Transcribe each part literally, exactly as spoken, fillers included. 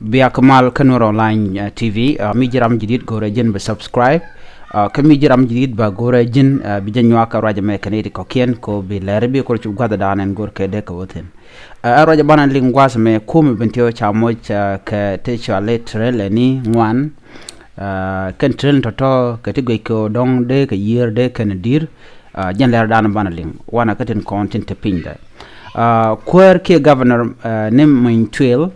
Bia kɛ mal kä Nuer Online TV. Mi ji̱ ram jidit go̱rɛ ji̱n bi subscribe. Kä mi ji̱ ram jidit ba go̱rɛ ji̱n bi jɛ nyuak kä ruacɛ mɛ kɛn iti kɔkiɛn ko bi lɛr bi kor cuk guath dan ɛn go̱r kɛ dee kɛ wä thin. Ɛ ruacɛ banɛ liŋ guath mɛ kum bin tiɔ ca moc kɛ ti cuali trel ɛni ŋuan. Kɛn trel tɔtɔ kɛ ti guic kɛ dɔŋ dee kɛ yiër dee kɛn dir. Jɛn lɛr dan banɛ liŋ wanɛ kä tin kɔn tin te piny dɛ. Kuäär kiɛ governor ni Mony Tuel,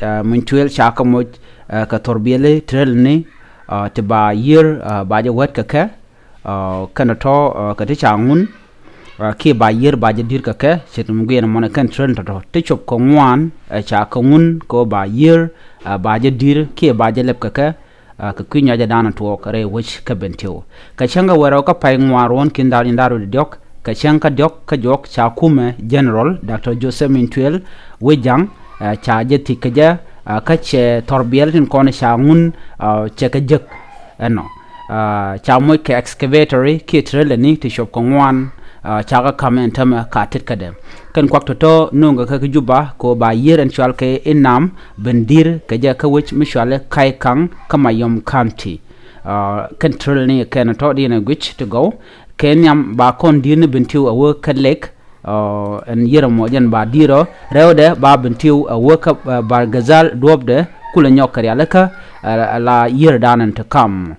Mony Tuel ca kä moc kɛ thor biɛli trel ni ti ba yiër ba jɛ wät kɛ kɛ kɛn tɔ kɛ ti ca ŋun kiɛ ba yiër ba jɛ dir kɛ kɛ ce̱t mi guiɛn mɔnɛ kɛn trel tɔtɔ ti cop kɛ ŋuan ca kɛ ŋun kɛ ba yiër ba jɛ dir kiɛ ba jɛ lɛp kɛ kɛ. Kɛ kui̱ nyɔcɛ danɔ tuɔɔk rɛy wec kä Bentiu kɛ cäŋ kɛ wärä kä pay ŋuan ruɔ̱n ki̱n da̱r in da̱r wi̱cdɛ diɔ̱k kɛ cäŋ kä diɔ̱k kä juɔk ca kumɛ General Doctor Joseph Mony Tuel wec ja̱ŋ ca jɛ thi̱k kɛ jɛ kä cɛ thor biɛl tin kɔn ca ŋun cɛ kɛ jek ɛnɔ. Ca moc kɛ excavator kiɛ treleni ti cop kɛ ŋuan ca kɛ ka̱m ɛn tämɛ ka tet kädɛ. Kɛn kuak tɔ̱tɔ̱ no̱o̱ŋ kɛ kä Juba kɛ ba yiër ɛn cual kɛ inam ben dir kɛ jɛ kä wec mi cuali Kaikaŋ kä Mayom County. Kɛn treleni kɛn tɔ̱ diɛn ɛ guic ti gɔw kɛ nhiam ba kɔn dir ni Bentiu a wä kä lek. Ɛn yɛrɛ mɔ jɛn ba dirɔ rɛwdɛ ba Bentiu a wä kä Bargazal duɔpdɛ kulɛ nyɔk kɛ rialikä la yiër danɛn ti kam.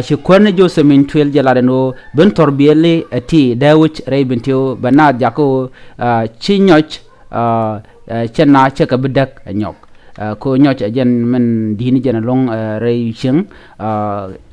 Ci kuäär ni Joseph Mony Tuel jɛ lat ɛn ɣöö ben thor biɛli ɛ ti dee wec rɛy Bentiu bɛ naath jakä ɣöö ci nyɔc cɛ na cɛ kɛ bi däk ɛ nyɔk. Ko nyɔc ɛ jɛn mɛn di̱i̱ni jɛn ɛlɔ̱ŋ rɛy cieŋ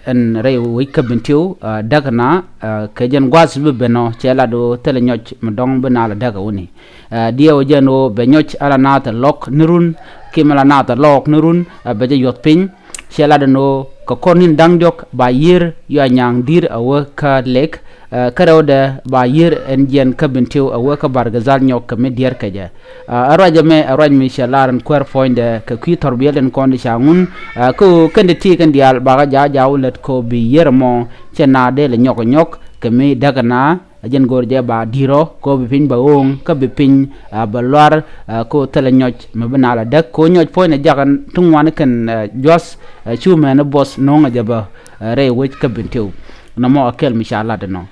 ɛn rɛy wec kä Bentiu däk na kɛ jɛn gua̱a̱th bi ben ɔ cɛ lat ɣöö thilɛ nyɔc mi dɔ̱ŋ bi na lɛ däk ɛ wuni. Diɛw ɛ jɛn ɣöö bɛ nyɔc ala naath ɛ lɔk ni run kiɛ mi la naath ɛ lɔk ni run bɛ jɛ yuɔth piny. Cɛ lat ɛn ɣöö kɛ kɔr ni̱n da̱ŋ diɔ̱k ba yiër yua nyaŋ di̱r a wä kä lek. Kä rɛwdɛ ba yiër ɛn jiɛn kä Bentiu a wä kä Bargazal nyɔk kɛ mi diɛɛr kɛ jɛ. Ɛ ruac ɛmɛ ɛ ruac mi cɛ lar ɛn kuäär puɔ̱nydɛ kɛ kui̱ thor biɛl tin kɔn di ca ŋun. Kä ɣöö kɛn di ti kɛn diaal bakä ja̱a̱ ja̱a̱ wä lät kɛ ɣöö bi yiër ɛmɔ cɛ na dee lɛ nyɔk nyɔk kɛ mi däk ɛna. Ɛ jɛn go̱o̱r jɛ ba di̱r ɔ kɛ ɣöö bi piny bɛ ɣööŋ kä bi piny bɛ luar. Kɛ ɣöö thilɛ nyɔc mi bi na lɛ däk kɛ ɣöö nyɔc puɔ̱nydɛ jakɛ ti ŋuan kɛn jua̱th. Cu mɛn buɔth no̱o̱ŋ ɛ jɛ bä rɛy wec kä Bentiu. Nɔmɔ ɛ kɛl mi ca lat ɛnɔ.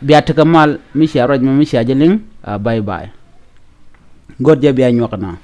Bia tekɛ mal mi cia ruac mi mi cia jɛ liŋ. Bye bye. Go̱o̱r jɛ bia nyuak ɛna.